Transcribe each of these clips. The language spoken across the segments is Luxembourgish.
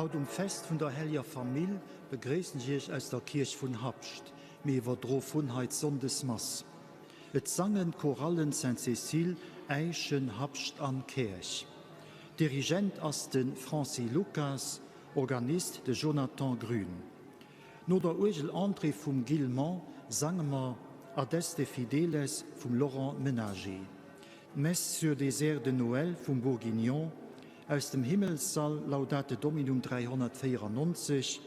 Haut um Fest vun der Helljer Famill begréissen ech Iech aus der Kierch vun Habscht. Mir iwwerdro vun hei d'Sonndesmass. Et sangen d'Chorallen Sainte-Cécile, Äischen, Habscht an Käerch. Dirigent ass de Francis Lucas, Organist de Jonathan Grün. No der Uergel-Entrée vum Gilles Mont sange mer Adeste Fideles vum Laurent Menager, d'Messe sur des airs de Noël vum Bourguignon, aus dem Himmelssall Laudate Dominum 394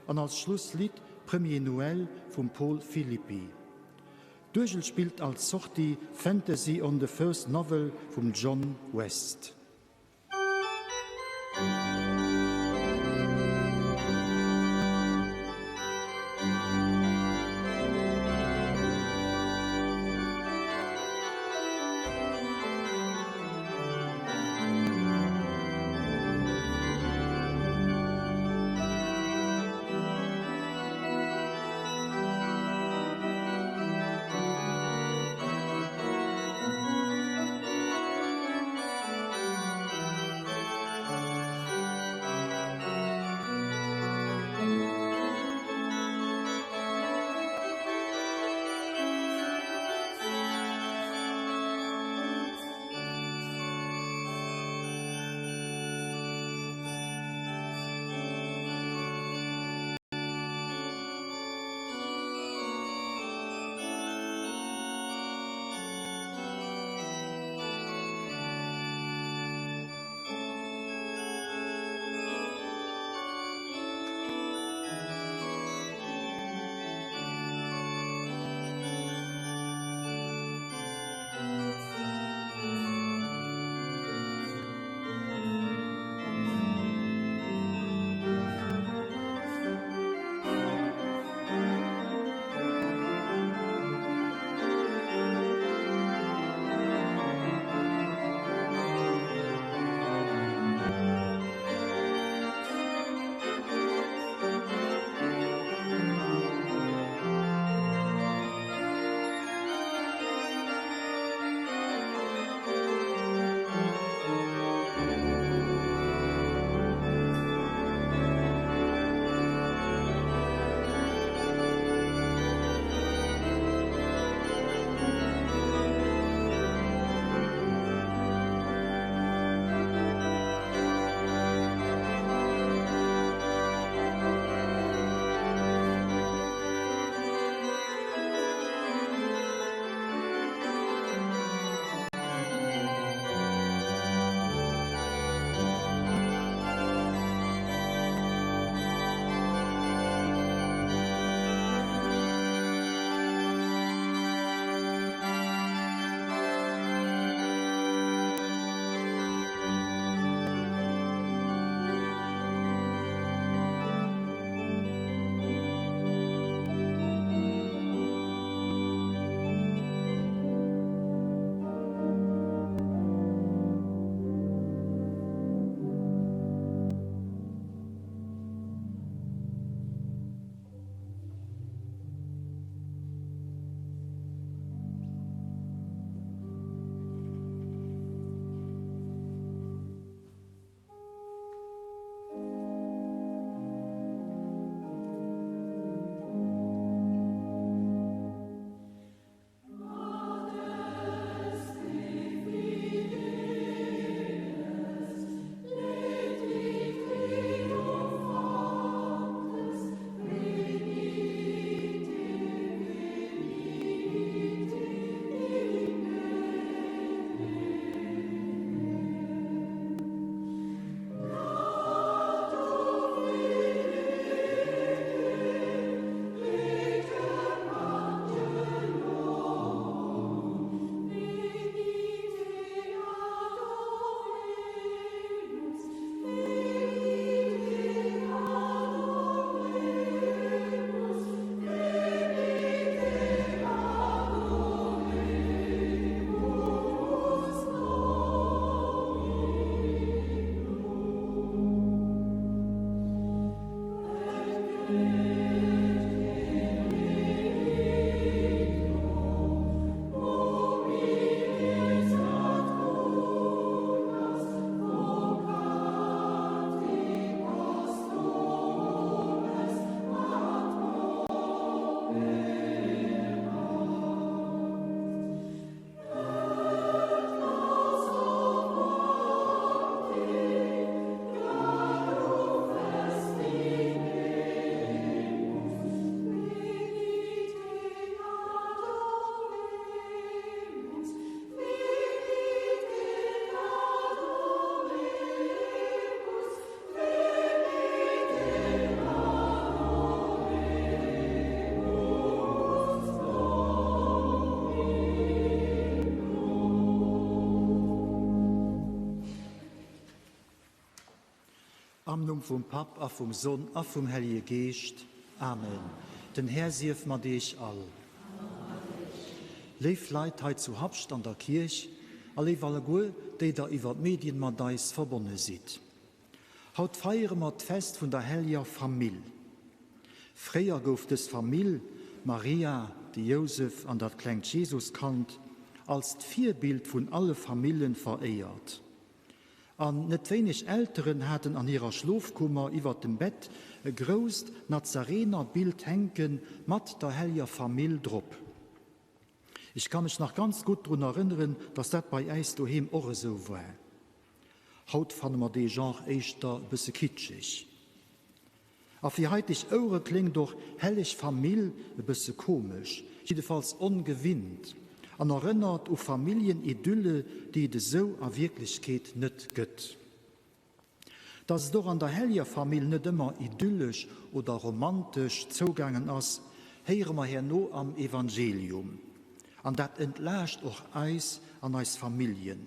an als Schlusslidd Premier Noël vum Paul Filippi. D'Uergel spillt als Sortie Fantasy on the First Novel vum John West. Am Numm vum Papp a vum Sonn a vum Hellije Geescht. Amen. Den Här sief mat iech all. Léif Leit hei zu Habscht an der Kierch a léif alleguer, déi der iwwer d'Medien mat eis verbonne sidd. Haut feiere mer d'Fest vun der Helljer Famill. Fréier gouf dës Famill, d'Maria, de Jousef an dat klengt Jesuskand, als d'Virbild vun alle Famillen veréiert. An net wéineg Elteren haten an hirer Schlofkummer iwwert dem Bett e grousst Nazarener-Bild hänke mat der Helljer Famill drop. Ech ka mech nach ganz gutt drun erënneren, dass dat bei äis doheem och esou war. Haut fanne mer dee Genre éischter e bësse kitscheg. A fir haiteg Ouere kléngt och helleg Famill e bësse komesch, jiddefalls ongewinnt, an erënnert u Familljen-Idylle, déi et esou a Wierklechkeet net gëtt. Dass et och an der Heljer Famill net ëmmer idyllesch oder romantesch zougaangen ass, héiere mer herno am Evangelium. An dat entlaascht och eis an eis Familljen,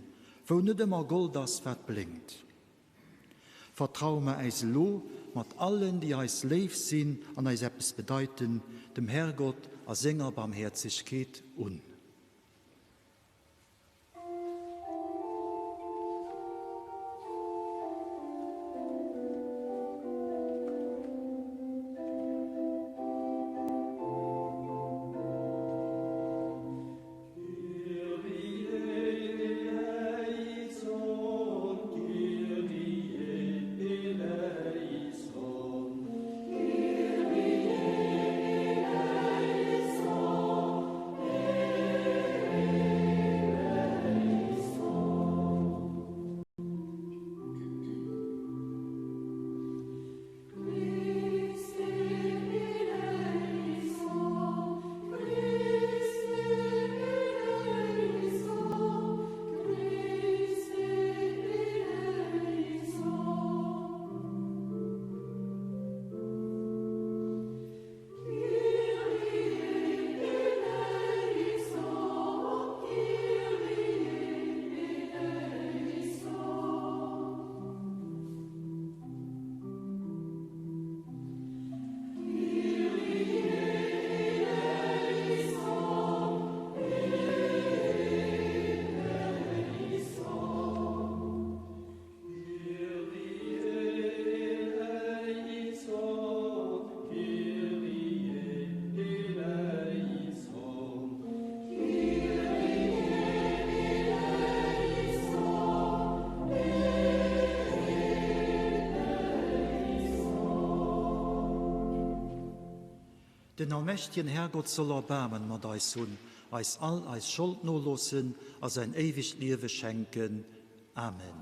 wou net ëmmer Gold ass, wat blénkt. Vertraue mer äis elo mat allen, déi eis léif sinn an eis eppes bedeiten, dem Herrgott a senger Barmhäerzegkeet un. Den allmächtegen Herrgott soll Erbaarmen mat eis hunn, eis all eis Schold noloossen a säin éiwegt Liewe schenken. Amen.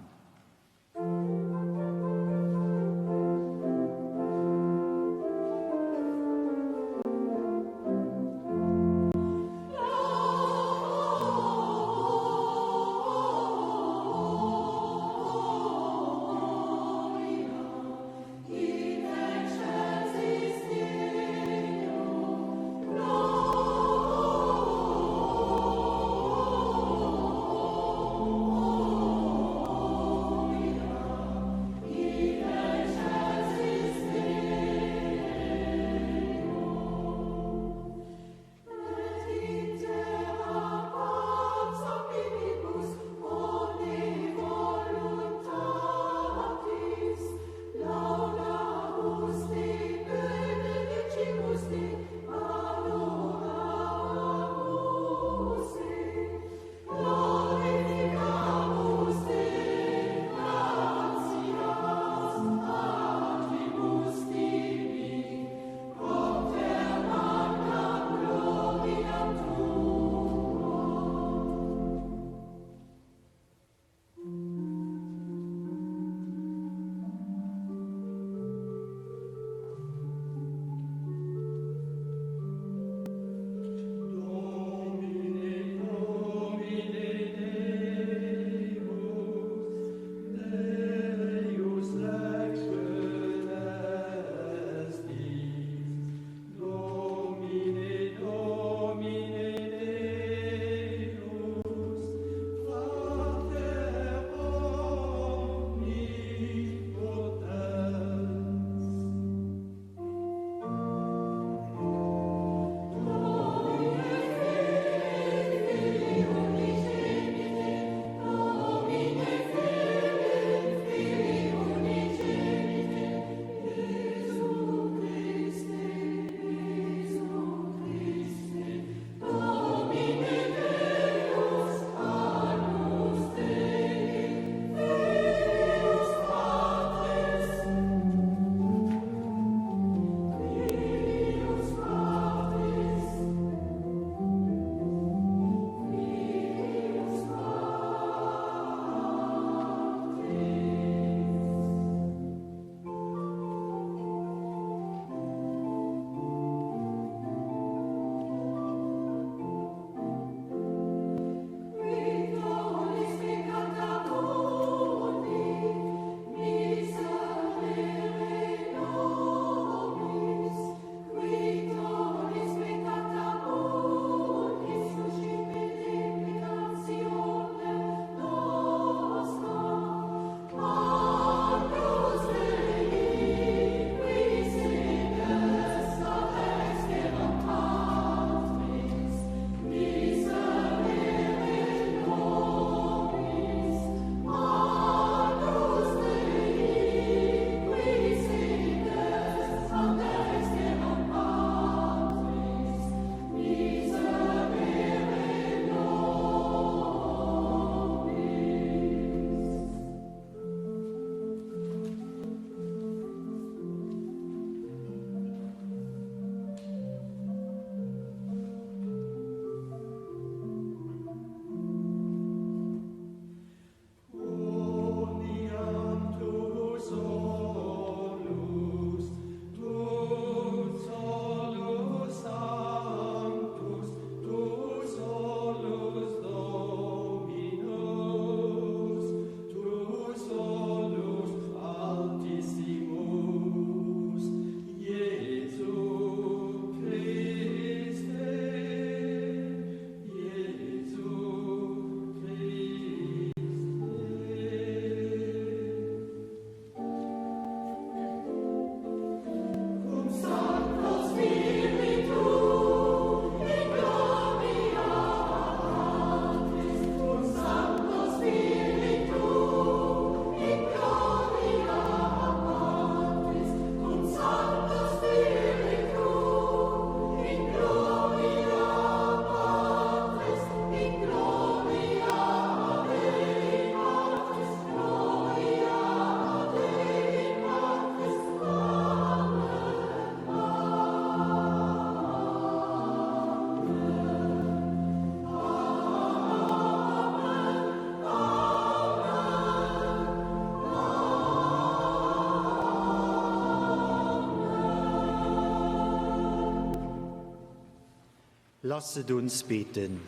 Lasset uns beten.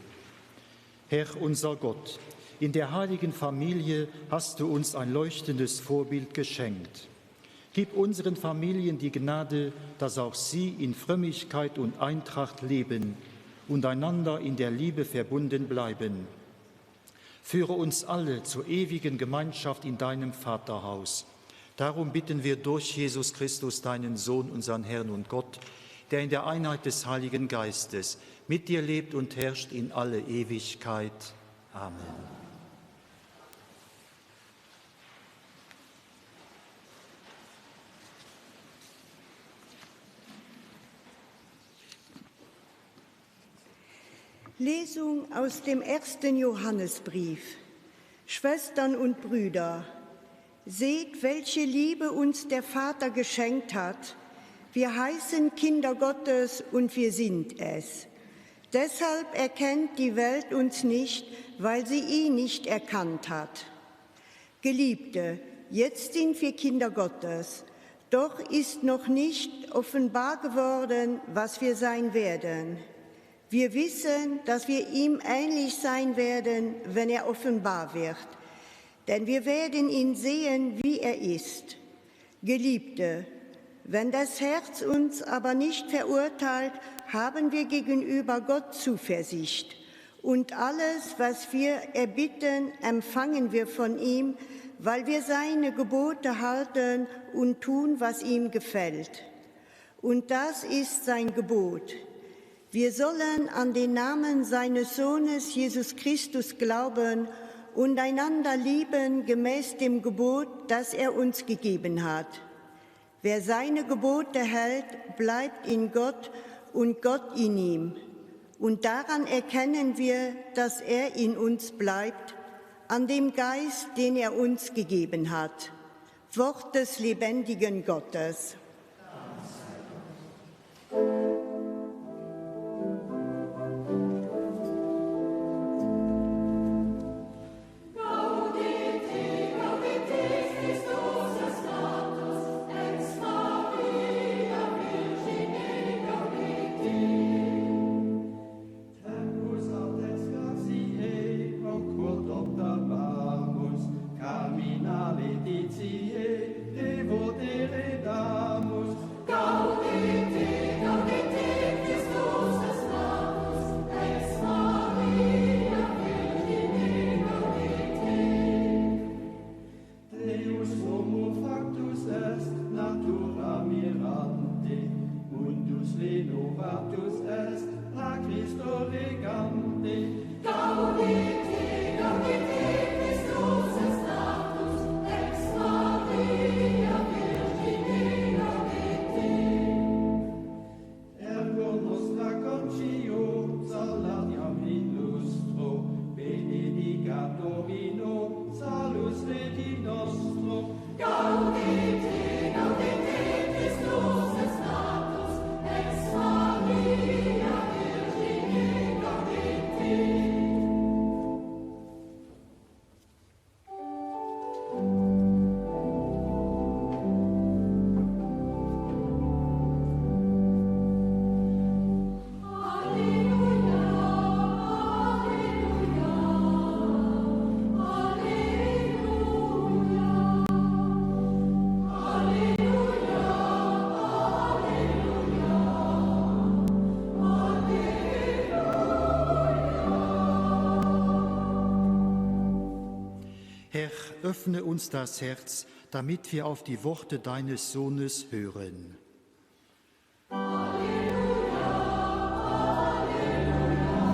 Herr unser Gott, in der heiligen Familie hast du uns ein leuchtendes Vorbild geschenkt. Gib unseren Familien die Gnade, dass auch sie in Frömmigkeit und Eintracht leben und einander in der Liebe verbunden bleiben. Führe uns alle zur ewigen Gemeinschaft in deinem Vaterhaus. Darum bitten wir durch Jesus Christus, deinen Sohn, unseren Herrn und Gott, der in der Einheit des Heiligen Geistes mit dir lebt und herrscht in alle Ewigkeit. Amen. Lesung aus dem ersten Johannesbrief. Schwestern und Brüder, seht, welche Liebe uns der Vater geschenkt hat. Wir heißen Kinder Gottes und wir sind es. Deshalb erkennt die Welt uns nicht, weil sie ihn nicht erkannt hat. Geliebte, jetzt sind wir Kinder Gottes. Doch ist noch nicht offenbar geworden, was wir sein werden. Wir wissen, dass wir ihm ähnlich sein werden, wenn er offenbar wird. Denn wir werden ihn sehen, wie er ist. Geliebte, wenn das Herz uns aber nicht verurteilt, haben wir gegenüber Gott Zuversicht. Und alles, was wir erbitten, empfangen wir von ihm, weil wir seine Gebote halten und tun, was ihm gefällt. Und das ist sein Gebot. Wir sollen an den Namen seines Sohnes Jesus Christus glauben und einander lieben gemäß dem Gebot, das er uns gegeben hat. Wer seine Gebote hält, bleibt in Gott und Gott in ihm. Und daran erkennen wir, dass er in uns bleibt, an dem Geist, den er uns gegeben hat. Wort des lebendigen Gottes. Herr, öffne uns das Herz, damit wir auf die Worte deines Sohnes hören. Halleluja, Halleluja, Halleluja.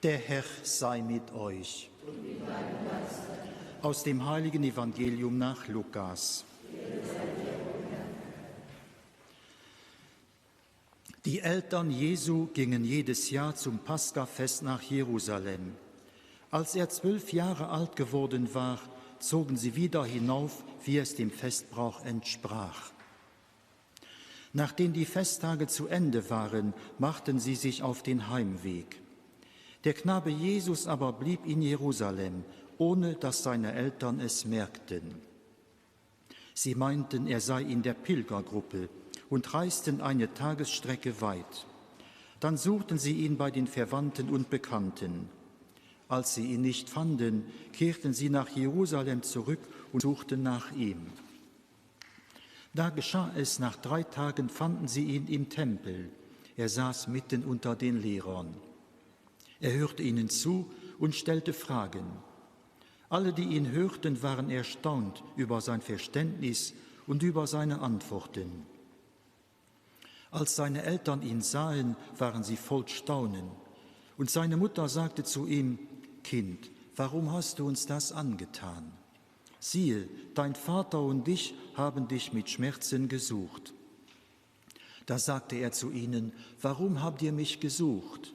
Der Herr sei mit euch. Aus dem heiligen Evangelium nach Lukas. Die Eltern Jesu gingen jedes Jahr zum Paskafest nach Jerusalem. Als er zwölf Jahre alt geworden war, zogen sie wieder hinauf, wie es dem Festbrauch entsprach. Nachdem die Festtage zu Ende waren, machten sie sich auf den Heimweg. Der Knabe Jesus aber blieb in Jerusalem, ohne dass seine Eltern es merkten. Sie meinten, er sei in der Pilgergruppe und reisten eine Tagesstrecke weit. Dann suchten sie ihn bei den Verwandten und Bekannten. Als sie ihn nicht fanden, kehrten sie nach Jerusalem zurück und suchten nach ihm. Da geschah es, nach drei Tagen fanden sie ihn im Tempel. Er saß mitten unter den Lehrern. Er hörte ihnen zu und stellte Fragen. Alle, die ihn hörten, waren erstaunt über sein Verständnis und über seine Antworten. Als seine Eltern ihn sahen, waren sie voll Staunen. Und seine Mutter sagte zu ihm: Kind, warum hast du uns das angetan? Siehe, dein Vater und ich haben dich mit Schmerzen gesucht. Da sagte er zu ihnen: Warum habt ihr mich gesucht?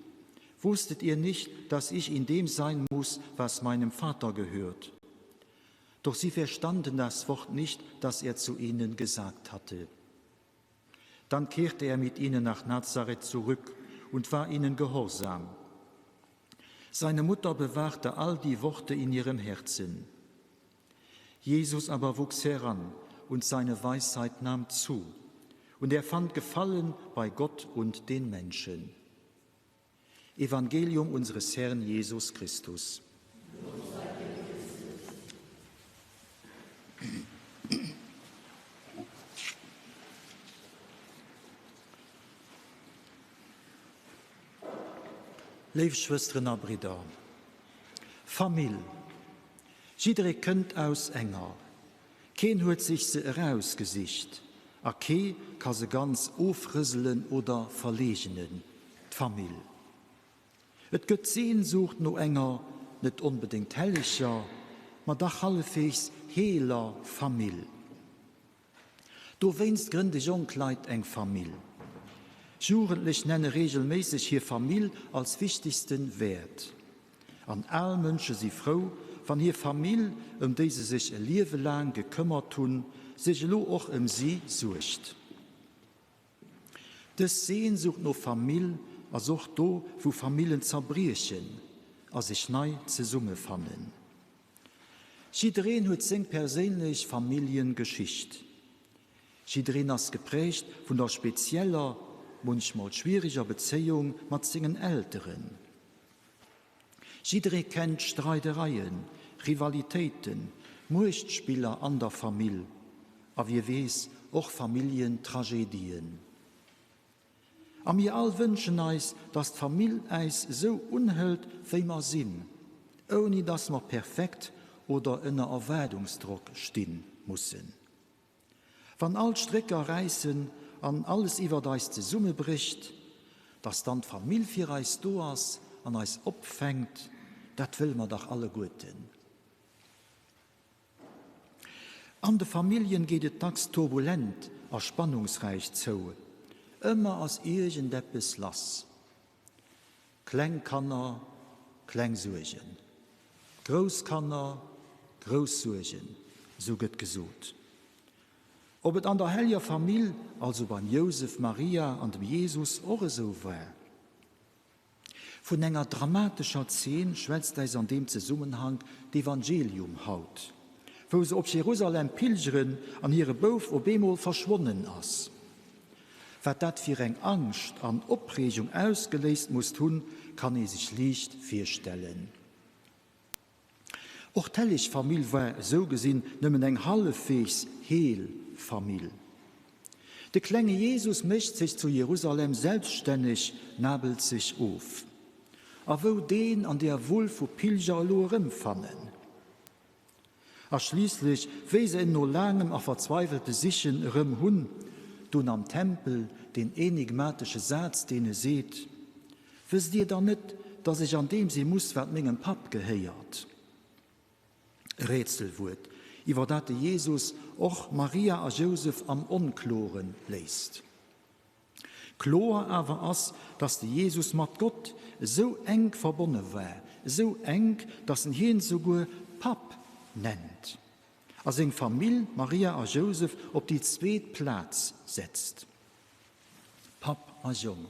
Wusstet ihr nicht, dass ich in dem sein muss, was meinem Vater gehört? Doch sie verstanden das Wort nicht, das er zu ihnen gesagt hatte. Dann kehrte er mit ihnen nach Nazareth zurück und war ihnen gehorsam. Seine Mutter bewahrte all die Worte in ihrem Herzen. Jesus aber wuchs heran und seine Weisheit nahm zu, und er fand Gefallen bei Gott und den Menschen. Evangelium unseres Herrn Jesus Christus. Léif Schwësteren a Bridder, Famill, jidderee kënnt aus enger, keen huet sech se erausgesicht a kee ka se ganz ofrëselen oder verleegnen, d'Famill. Et gëtt d'Sehnsucht no enger, net onbedéngt helleger, ma dach hallefweegs heeler Famill. Dowéinst grënde jonk Leit eng Famill. Jugendlech nenne reegelméisseg hir Famill als wichtegste Wäert. An al Mënsche si frou, wann hir Famill, ëm déi se sech e Liewe laang gekëmmert hunn, sech elo och ëm si suergt. Dës Sehnsucht no Famill ass och do, wou Famillen zerbriechen a sech nei zesummefannen. Jiddereen huet seng perséinlech Familljengeschicht. Jiddereen ass geprägt vun der spezieller, munchmol schwiereger Bezéiung mat sengen Elteren. Jidderee kennt Streidereien, Rivalitéiten, Muechtspiller an der Famill a wie weess, och Familljentragedien. A mir all wënschen eis, dass d'Famill äis esou unhëlt, wéi mer sinn, ouni dass mer perfekt oder ënner Erwaardungsdrock sti mussen. Wann all d'Strécker räissen an alles iwwert eis zesummebrécht, dass dann d'Famill fir eis do ass an eis opfänkt, dat wëlle mer dach alleguerten. An de Familljen geet et dacks turbulent a spannungsräich zou. Ëmmer ass iergendeppes lass. Kleng Kanner, kleng Suergen. Grouss Kanner, grouss Suergen, esou gëtt gesot. Ob et an der helleger Famill, also beim Jousef, Maria an dem Jesus, och esou war? Vun enger dramatescher Zeen schwätzt äis an deem Zesummenhank d'Evangelium haut, wou se op Jerusalem pilgeren an hire Bouf op eemol verschwonnen ass. Wat dat fir eng Angscht an Opreegung ausgeléist musst hunn, kann ee sech liicht virstellen. Och d'helleg Famill war esou gesinn nëmmen eng hallefweegs heel Famill. De klenge Jesus mécht sech zu Jerusalem selbststänneg, nabelt sech of. A wou deen an deer Wull vu Pilger elo erëmfannen? A schliisslech, wéi se en no laangem a verzweiwelte Sichen erëm hunn, dunn am Tempel deen enigmatesche Saz, deen e seet, Wësst dir dann net, dass ech an deem si muss, wat mengem Papp gehéiert? E Rätselwuert, iwwer dat de Jesus och Maria a Jousef am Onkloren léisst. Kloer awer ass, dass de Jesus mat Gott esou enk verbonne war, esou enk, dass en hien esouguer Papp nennt a seng Famill, Maria a Jousef, op déi zweet Plaz setzt. Papp a Jong,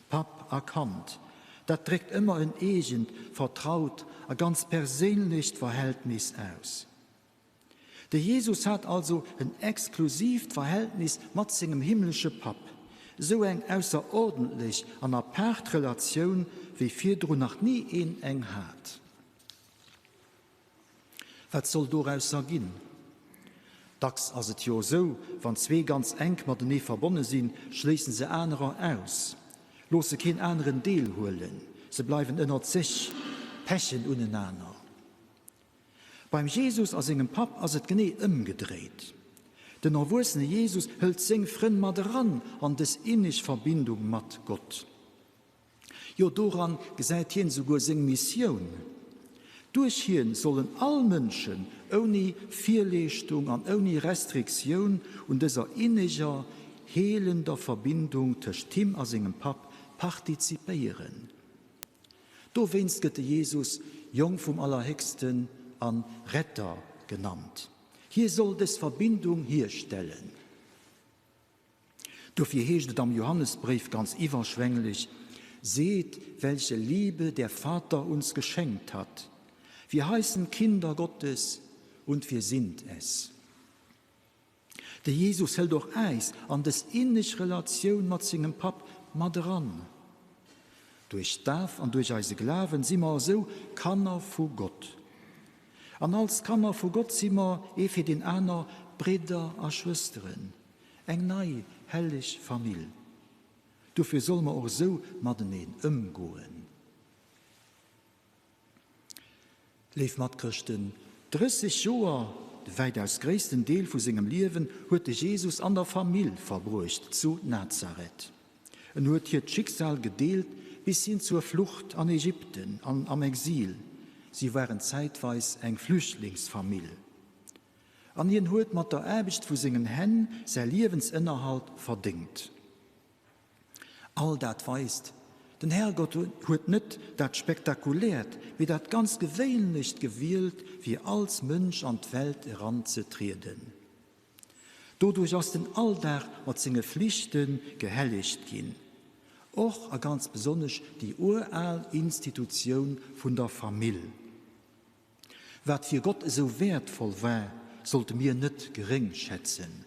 Papp a Kand, dat dréckt ëmmer en eegent, vertraut a ganz perséinlecht Verhältnis aus. De Jesus hat also en exklusiivt Verhältnis mat sengem himmlesche Papp, esou eng ausserordentlech an apaart Relatioun, wéi virdrun nach ni een eng hat. Wat soll dorausser ginn? Dacks ass et jo esou, wann zwee ganz enk matenee verbonne sinn, schléisse se anerer aus, loosse keen aneren deelhuelen, se bleiwen ënnert sech, pechen unenaner. Beim Jesus a sengem Papp ass et genee ëmgedréit. Den erwuessene Jesus hëlt seng Frënn mat eran an dës inneg Verbindung mat Gott. Jo, doran gesäit hien esouguer seng Missioun. Duerch hien sollen all Mënschen ouni Virleeschtung an ouni Restriktioun un dëser inneger, heelender Verbindung tëscht him a sengem Papp partizipéieren. Dowéinst gëtt de Jesus Jong vum Allerhéchsten an Retter genannt. Hie soll dës Verbindung hierstellen. Dofir heescht et am Johannesbréif ganz iwwerschwänglech, Seht, welche Liebe der Vater uns geschenkt hat. Wir heißen Kinder Gottes und wir sind es. De Jesus hëlt och äis an dës inneg Relatioun mat sengem Papp mat eran. Duerch d'Daf an duerch eise Glawen si mer esou Kanner vu Gott. An als Kanner vu Gott si mer ee fir deen aner Bridder a Schwësteren, eng nei helleg Famill. Dofir solle mer och esou mateneen ëmgoen. Léif Matchrëschten, 30 Joer, de wäitaus gréissten Deel vu sengem Liewen, huet de Jesus an der Famill verbruecht zu Nazareth. En huet hiert Schicksal gedeelt bis hin zur Flucht an Ägypten an am Exil. Si waren zäitweis eng Flüchtlingsfamill. An hien huet mat der Aarbecht vu sengen Hänn säi Liewensënnerhalt verdéngt. All dat weist, Den Herrgott huet net dat Spektakuläert, mee dat ganz Gewéinlecht gewielt, fir als Mënsch an d'Welt eranzetrieden. Doduerch ass den Alldag mat senge Flichte gehellegt ginn, och a ganz besonnesch déi ural Institutioun vun der Famill. Wat fir Gott esou wäertvoll war, sollte mir net geréng schätzen.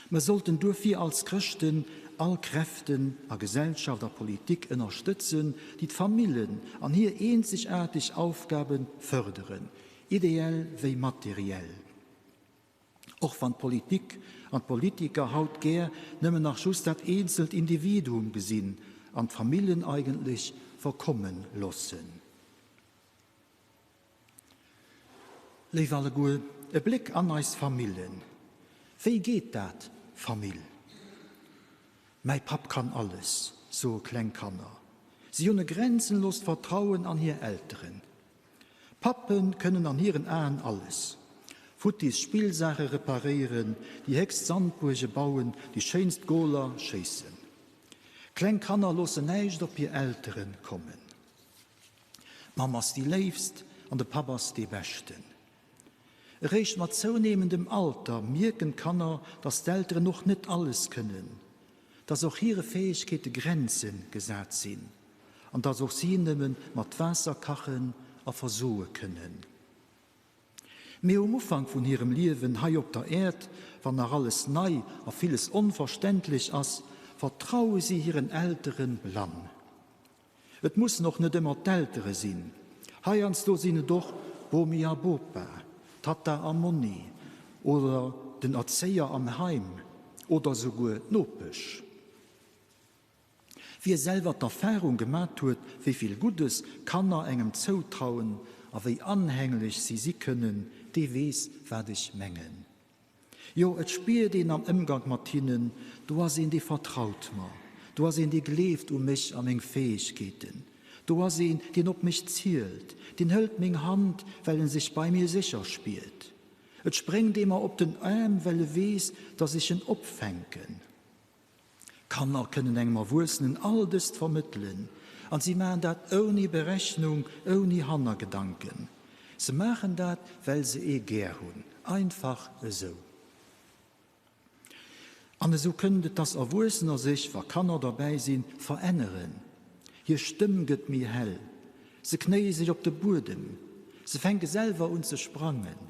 Mer sollten duerfir als Chrëschten all Kräften a Gesellschaft a Politik ënnerstëtzen, déi d'Famillen an hir eenzegaarteg Aufgabe fërderen, ideell wéi materiell. Och wann d'Politik an d'Politiker haut gär nëmmen nach just dat eenzelt Individuum gesinn an d'Famillen eigentlech verkomme loossen. Léif alleguer, e Bléck an eis Famillen. Wéi geet dat, Famill? Mäi Papp kann alles, soe kleng Kanner. Si hunn e grenzenlost Vertrauen an hir Elteren. Pappe kënnen an hiren Aen alles, futtis Spillsaache reparéieren, déi héchst Sandbuerge bauen, déi schéinst Goler schéissen. Kleng Kanner loossen näischt op hir Eltere kommen. D'Mamm ass déi Léifst an de Papp ass dee Beschten. Eréischt mat zounehmendem Alter mierken d'Kanner, dass d'Elteren och net alles kënnen, dass och hire Fäegkeete Grenze gesat sinn an dass och si nëmme mat Waasser kachen a versoe kënnen. Mee um Ufank vun hirem Liewen hei op der Äerd, wann nach alles nei a villes onverständlech ass, vertraue si hiren Eltere blann. Et mussen och net ëmmer d'Eltere sinn, heiansdo sinn et och Bomi a Bopa, Tatta a Monni oder den Erzéier am Heim oder souguer d'Nopesch. Wie selwer d'Erfarung gemat huet, wéi vill Guddes Kanner engem zoutrauen a wéi anhänglech si si kënnen, dee weess, wat ech mengen. Jo, et spiert een am Ëmgank mat hinnen, do ass een, dee vertraut mer, do ass een, dee gleeft u mech a meng Fäegkeeten, do ass een, deen op mech zielt, deen hëlt meng Hand, well en sech bei mir sécher spiert. Et spréngt ee mer op den Aarm, well e weess, dass ech en opfänken. Kanner kënnen engem Erwuessenen all dëst vermëttelen, an si maachen dat ouni Berechnung, ouni Hannergedanken. Se maachen dat, well se ee gär hunn, einfach esou. An esou kënnt et, dass Erwuessener sech, wa Kanner derbäi sinn, veränneren. Hir Stëmm gëtt méi hell, se knéie sech op de Buedem, se fänke selwer un ze sprangen.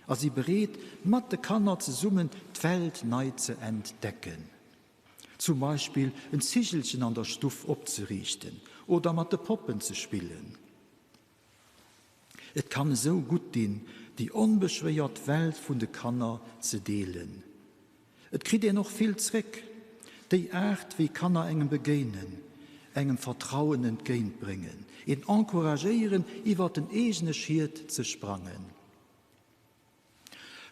a si bereet, mat de Kanner zesummen d'Welt nei ze entdecken. Zum Beispill en Zigelchen an der Stuff opzeriichten oder mat de Poppen ze spillen. Et kann esou gutt dinn, déi onbeschwéiert Welt vun de Kanner ze deelen. Et kritt een och vill zréck, déi Aart wéi Kanner engem begéinen, engem Vertrauen entgéintbréngen, een encouragéieren iwwer den eegene Schiet ze sprangen.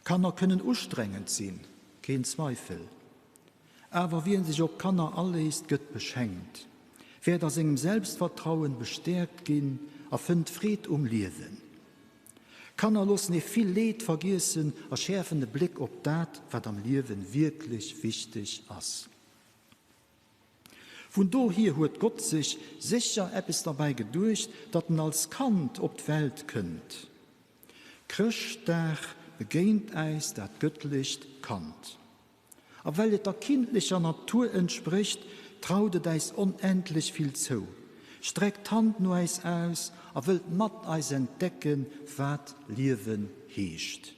Kanner kënnen ustrengend sinn, keen Zweifel. Awer wien sech op Kanner aléisst, gëtt beschenkt, wäert a sengem Selbstvertrauen bestäerkt ginn a fënnt Freed um Liewen. Kanner loossen ee vill Leed vergiessen a schäerfen de Bléck op dat, wat am Liewen wierklech wichteg ass. Vun dohier huet Gott sech sécher eppes derbäi geduecht, datt en als Kand op d'Welt kënnt. Chrëschtdag begéint äis dat gëttlecht Kand. A well et der kindlecher Natur entsprécht, traut et äis onendlech vill zou, streckt d'Hand no äis aus a wëllt mat eis entdecken, wat Liewen heescht.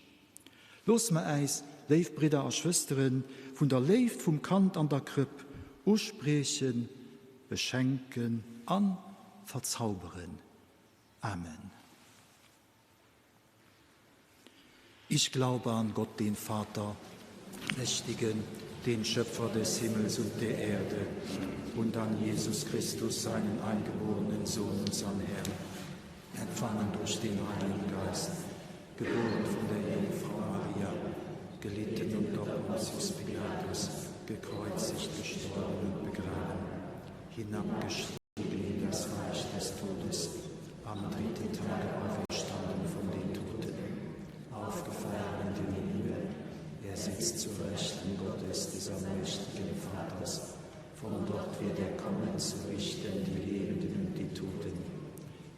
Loosse mer äis, léif Bridder a Schwësteren, vun der Léift vum Kand an der Krëpp uspriechen, beschenken a verzauberen. Amen. Ich glaube an Gott, den Vater, Mächtigen, den Schöpfer des Himmels und der Erde, und an Jesus Christus, seinen eingeborenen Sohn, unseren Herrn, empfangen durch den Heiligen Geist, geboren von der Jungfrau Maria, gelitten unter Pontius Pilatus, gekreuzigt, gestorben und begraben, hinabgestiegen in das Reich des Todes, am dritten Tage auferstanden von den Toten, aufgefahren in den Himmel, er sitzt zu Rechten Gottes des allmächtigen Vaters, von dort wird er kommen zu richten die Lebenden und die Toten.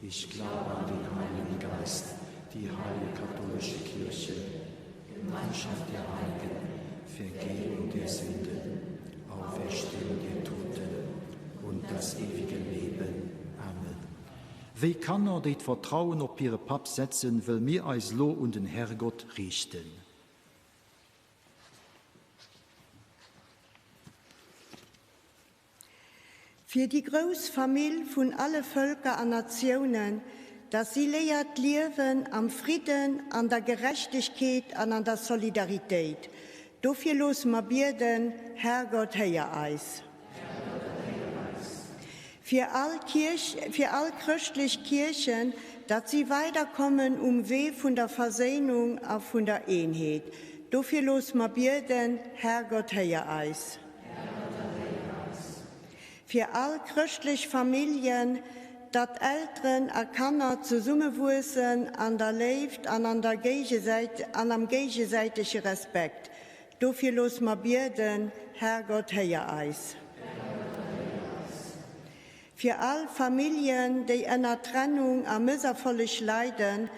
Ich glaube an den Heiligen Geist, die heilige katholische Kirche, Gemeinschaft der Heiligen, Vergebung der Sünden, Auferstehung der Toten und das ewige Leben. Amen. Wéi Kanner, déi d'Vertrauen op hire Papp setzen, wëll mir eis lo un den Herrgott riichten. Fir déi grouss Famill vun alle Vëlker an Natiounen, dass si léiert liewen am Fridden, an der Gerechtegkeet an an der Solidaritéit. Dofir loosse mer bieden, Herrgott, héier eis. Fir all Kierch, fir all chrëschtlech Kierchen, datt si weiderkommen um Wee vun der Verséinung a vun der Eenheet. Dofir loosse mer bieden, Herrgott, héier eis. Fir all chrëschtlech Familljen, datt Elteren a Kanner zesummewuessen an der Léift an an der Géigesäit an am géigesäitege Respekt. Dofir looss mer bieden, Herrgott, héier eis. Fir all Familljen, déi ënner Trennung a Mësserfolleg leiden,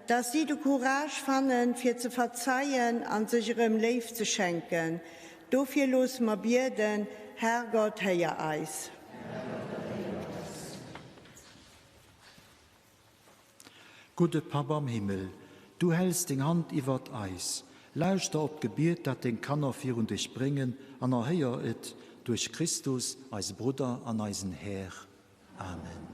dass si de Courage fannen, fir ze verzeien an sech erëm Léift ze schenken. Dofir loosse mer bieden, Herrgott, héier eis. Gudde Papp am Himmel, du häls deng Hand iwwert eis. Lauschter op d'Gebiet, dat deng Kanner virun dech bréngen, an erhéier et duerch Christus, eise Brudder an eisen Här. Amen.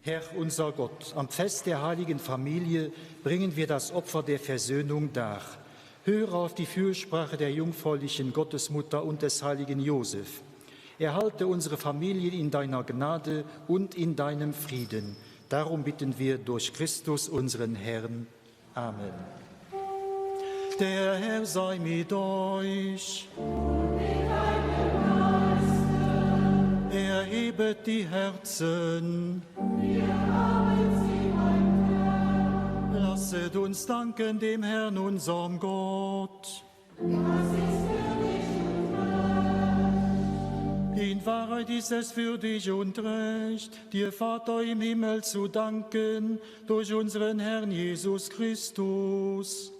Herr unser Gott, am Fest der heiligen Familie bringen wir das Opfer der Versöhnung dar. Höre auf die Fürsprache der jungfräulichen Gottesmutter und des heiligen Josef. Erhalte unsere Familien in deiner Gnade und in deinem Frieden. Darum bitten wir durch Christus unseren Herrn. Amen. Der Herr sei mit euch. Und mit deinem Geiste. Erhebet die Herzen. Wir haben sie beim Herrn. Lasset uns danken dem Herrn, unserem Gott. Das ist würdig und recht. In Wahrheit ist es würdig und recht, dir Vater im Himmel zu danken, durch unseren Herrn Jesus Christus.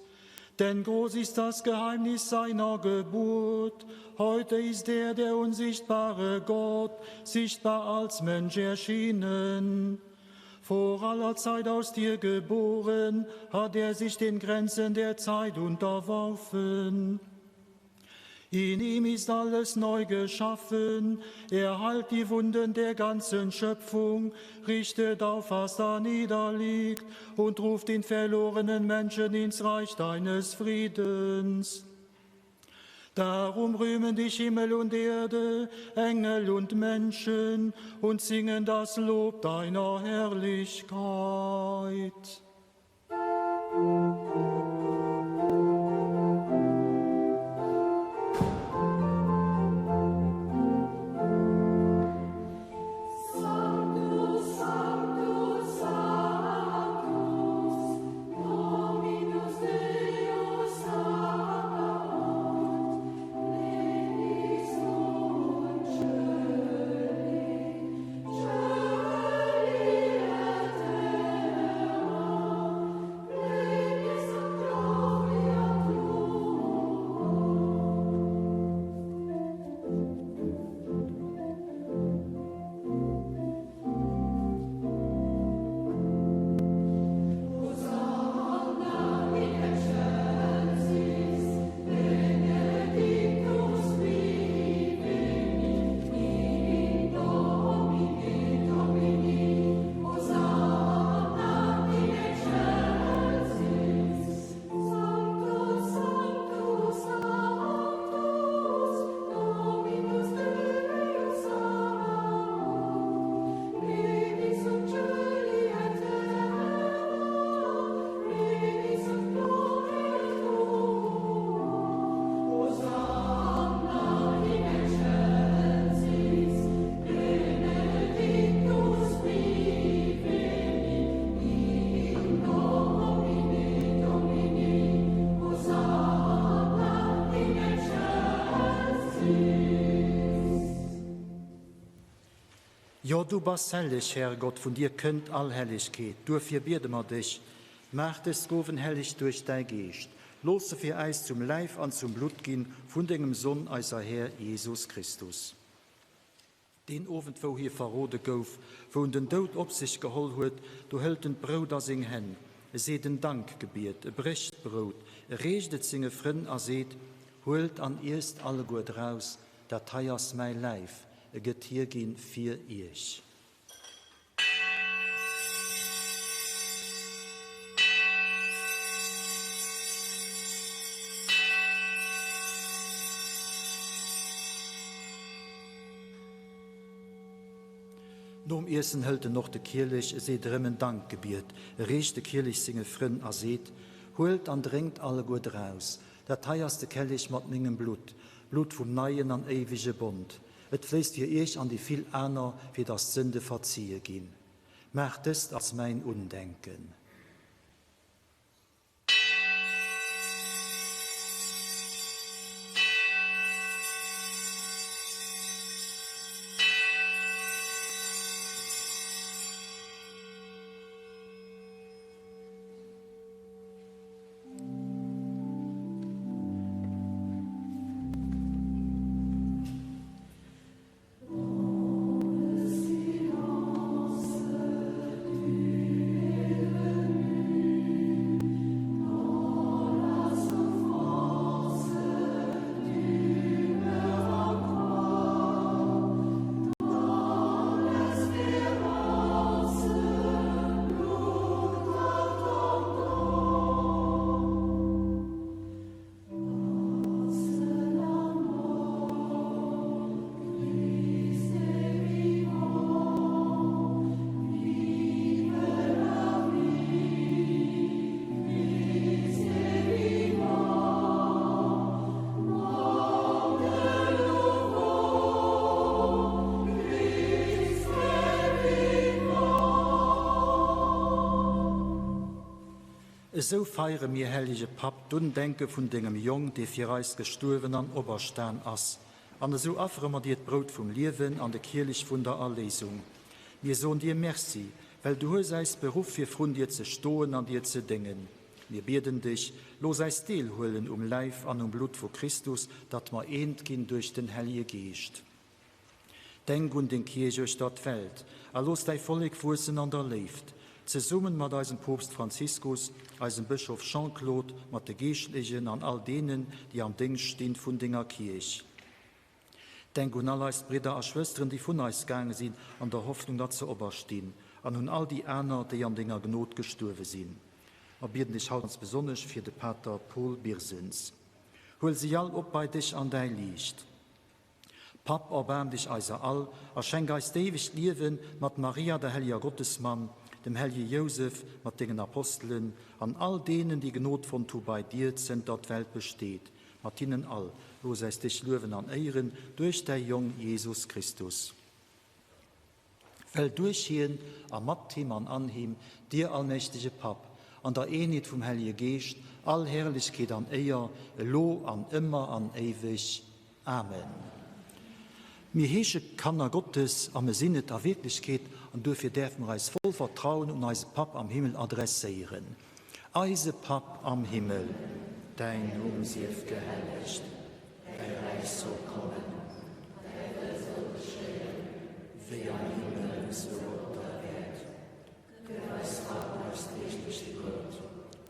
Denn groß ist das Geheimnis seiner Geburt. Heute ist er, der unsichtbare Gott, sichtbar als Mensch erschienen. Vor aller Zeit aus dir geboren, hat er sich den Grenzen der Zeit unterworfen. In ihm ist alles neu geschaffen, er heilt die Wunden der ganzen Schöpfung, richtet auf, was da niederliegt und ruft den verlorenen Menschen ins Reich deines Friedens. Darum rühmen dich Himmel und Erde, Engel und Menschen und singen das Lob deiner Herrlichkeit. Sanctus, Sanctus, Sanctus, Dominus Deus Sabaoth, plenis und coeli, coeli et terra, plenis ut gloria tua. Hosanna in excelsis, benedictus qui venit in Domine Domini, Hosanna in excelsis. Sanctus, Sanctus, Sanctus, Dominus Deus Sabaoth, plenis ut coeli et terra, plenis ut gloria tua. Hosanna in excelsis, benedictus qui venit in Domine Domini, Hosanna in excelsis. Jo, du bass helleg, Här Gott, vun dir kënnt all Hellegkeet. Duerfir biede mer dech, Maach dës Gowen helleg duerch däi Geescht. Looss se fir äis zum Läif an zum Blutt ginn vun dengem Sonn, eiser Här Jesus Christus. Deen Owend, wou hie verrode gouf, wou en den Doud op sech geholl huet, do hëlt en d'Brout a seng Hänn, e seet en Dankgebiet, e brécht d'Brout, e reecht et senge Frënn a seet, Huelt an iesst alleguer draus, Dat hei ass mäi Läif, e gëtt hierginn fir iech. Nom Iessen hëlt en och de Kielech, e seet erëm en Dankgebiet, e reecht de Kielech senge Frënn a seet, Huelt an drénkt alleguer draus, dat hei ass de Kellich mat mengem Blutt, Blutt vum neien an éiwege Bond. Et fléisst fir iech an déi vill aner, fir datt d'Sënde verzie ginn. Maacht dëst als mäin Undenken. Esou feiere mir, hellege Papp, d'Undenke vun dengem Jong, dee fir eis gestuerwen an operstan ass. An esou affere mer dir d'Brout vum Liewen an de Kielich vun der Erléisung. Mir soen dir Merci, well du hues äis beruff fir vrun dir ze stoen an dir ze déngen. Mir bieden dech, looss äis deelhuelen um Läif an um Blutt vu Christus, datt mer eent ginn duerch den Hellje Geescht. Denk un deng Kierch uechter d'Welt a looss däi Vollek wuessen an der Léift, zesummen mat eisem Poopst Franziskus, eisem Bëschof Jean-Claude, mat de Geeschtlegen an all deenen, déi am Déngscht stinn vun denger Kierch. Denk un all eis Bridder a Schwësteren, déi vun eis gaange sinn, an der Hoffnung, datt se operstinn, an un all déi aner, déi an denger Gnod gestuerwe sinn. Mer bieden dech haut ganz besonnesch fir de Pater Paul Birsens. Huel si all op bei dech an däi Liicht. Papp, erbaarm dech eiser all a schenk eis d'éiwegt Liewen mat Maria, der helleger Gottesmamm, dem hellege Jousef, mat dengen Apostelen an all deenen, déi Gnod fonnt hu bei dir, zënter d'Welt besteet. Mat hinnen all, looss äis dech luewen an éieren duerch däi Jong Jesus Christus. Well duerch hien a mat him an an him, dir allmächtege Papp, an der Eenheet vum Hellege Geescht, all Herrlechkeet an Éier, elo an ëmmer an éiweg. Amen. Mir heesche Kanner Gottes a mir sinn et a Wierklechkeet, an duerfir däerfe mer eis voll Vertrauen un eise Papp am Himmel adresséieren. Eise Papp am Himmel, däin Numm sief gehellegt, däi Räich soll kommen, däi Wëll soll geschéien, wéi am Himmel esou op der Äerd. Gëff eis haut eist deeglecht Brout.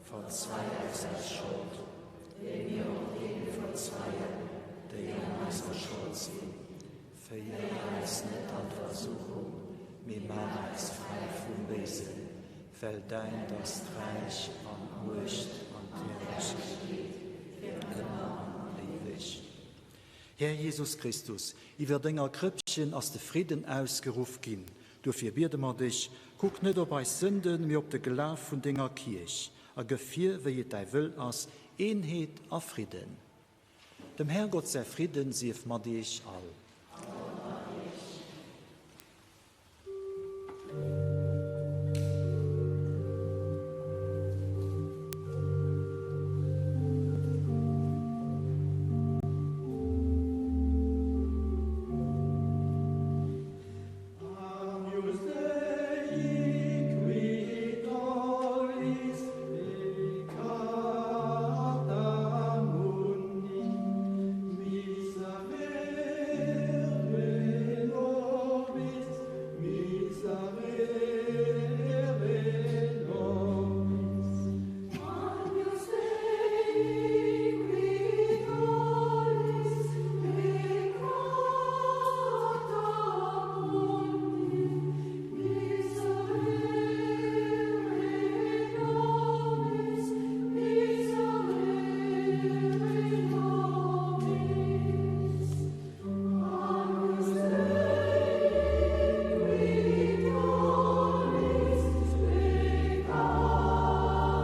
Verzei eis eis Schold, wéi mir och deene verzeien, déi an eiser Schold sinn. Féier eis net an d'Versuchung, mee maach eis fräi vum Béisen, well däint ass d'Räich an d'Muecht an d'Herrlechkeet fir ëmmer an éiweg. Här Jesus Christus, iwwer denger Krëppchen ass de Fridden ausgeruff ginn. Duerfir biede mer dech, kuck net op eis Sënden, mee op de Glaf vun denger Kierch, a gëff hir, wéi et däi Wëll ass, Eenheet a Fridden. Dem Härgott säi Fridden sief mat iech all. An och mat iech. Agnus Dei qui tollis peccata mundi, miserere nobis, miserere nobis. Agnus Dei qui tollis peccata mundi, miserere nobis, miserere nobis. Agnus Dei qui tollis peccata mundi,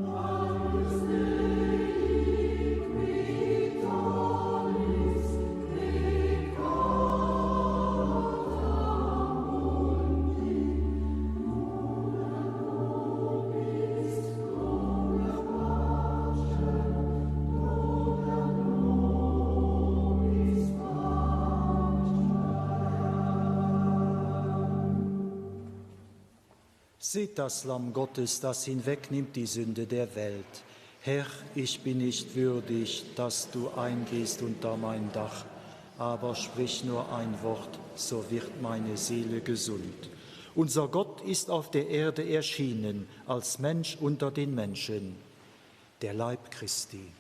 Agnus Dei qui tollis peccata mundi, dona nobis cum pacem, dona nobis pacem. Seht das Lamm Gottes, das hinwegnimmt die Sünde der Welt. Herr, ich bin nicht würdig, dass du eingehst unter mein Dach, aber sprich nur ein Wort, so wird meine Seele gesund. Unser Gott ist auf der Erde erschienen, als Mensch unter den Menschen, der Leib Christi.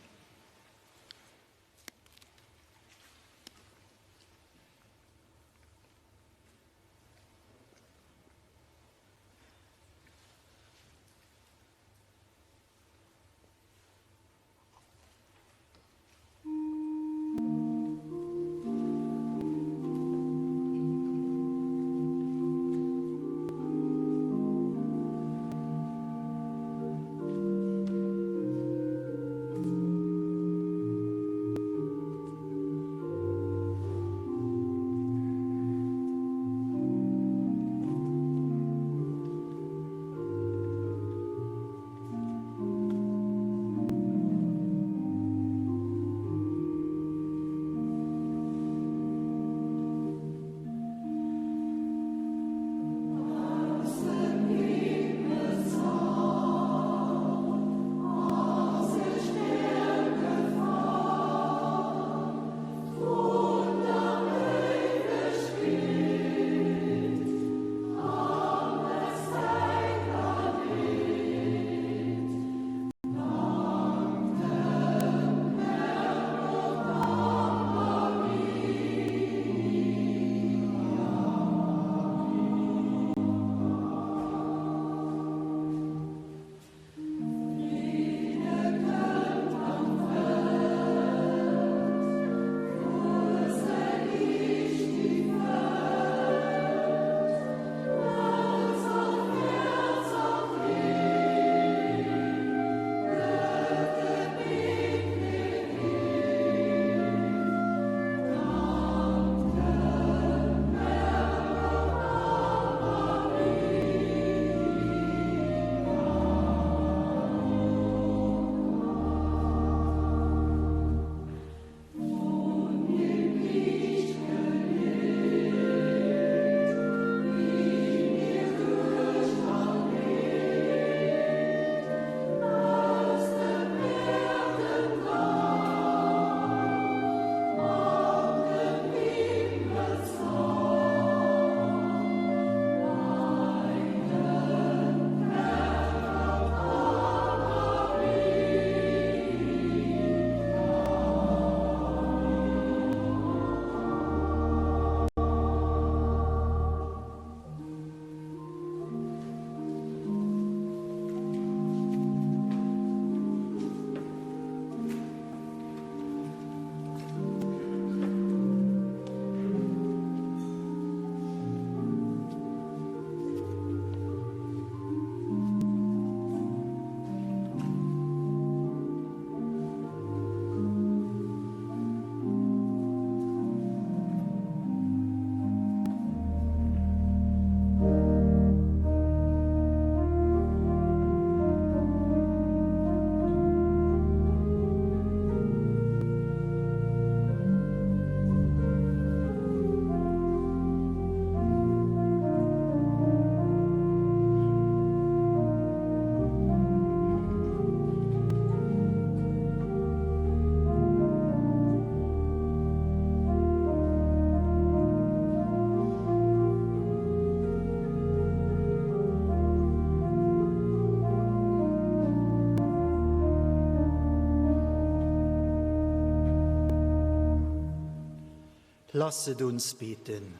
Lasset uns beten.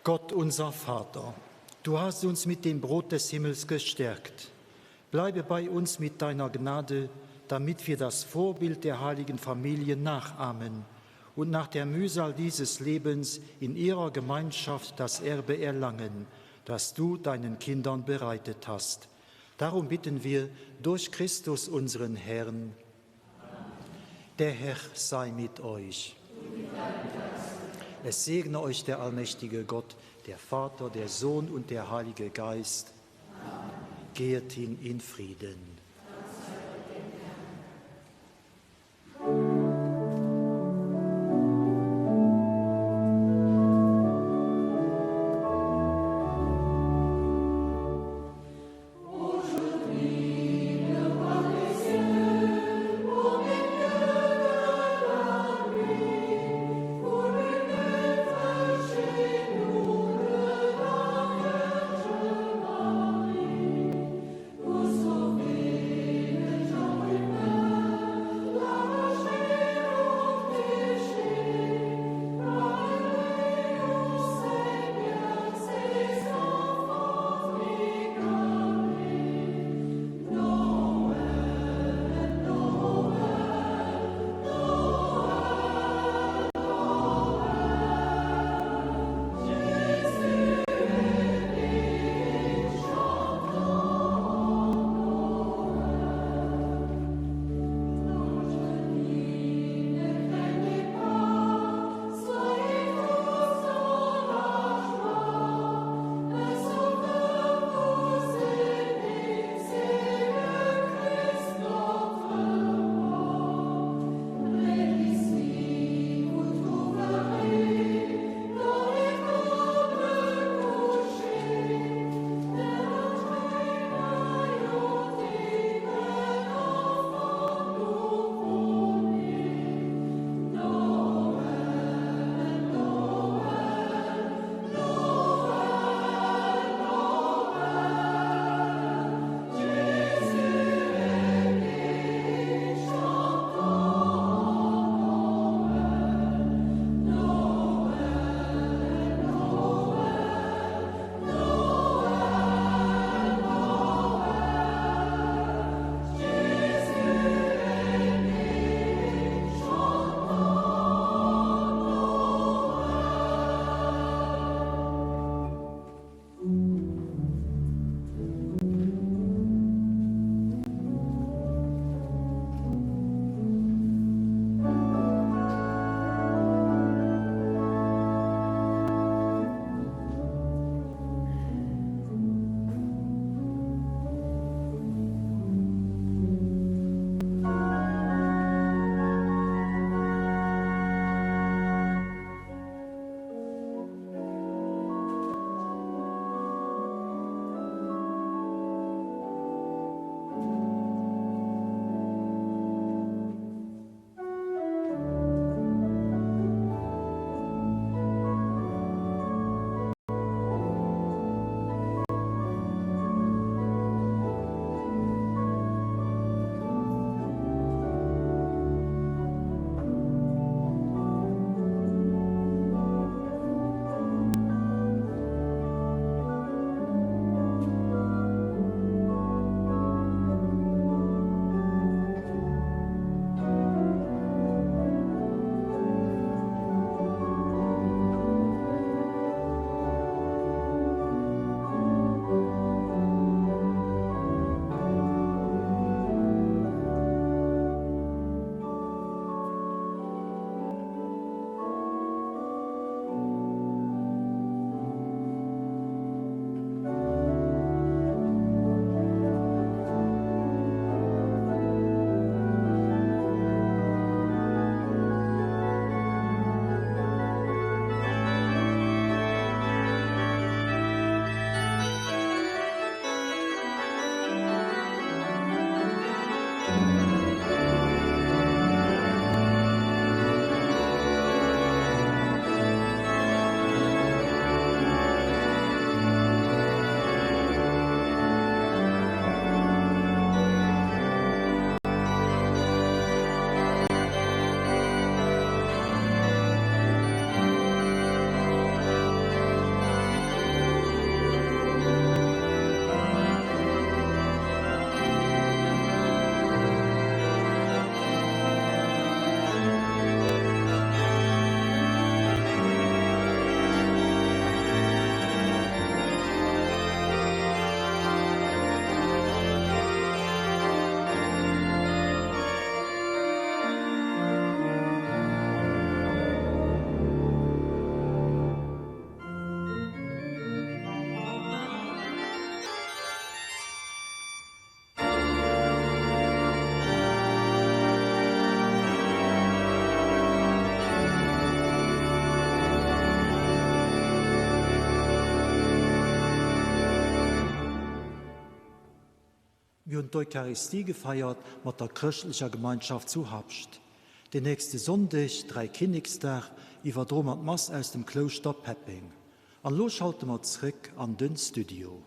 Gott unser Vater, du hast uns mit dem Brot des Himmels gestärkt. Bleibe bei uns mit deiner Gnade, damit wir das Vorbild der heiligen Familie nachahmen und nach der Mühsal dieses Lebens in ihrer Gemeinschaft das Erbe erlangen, das du deinen Kindern bereitet hast. Darum bitten wir durch Christus unseren Herrn. Der Herr sei mit euch. Es segne euch der allmächtige Gott, der Vater, der Sohn und der Heilige Geist. Gehet hin in Frieden. Mir hunn d'Eucharistie gefeiert mat der chrëschtlecher Gemeinschaft zu Habscht. Den nächste Sonndeg, Dräikinneksdag, iwwerdroe mer d'Mass aus dem Klouschter Peppeng. An elo schalte mer zréck an den Studio.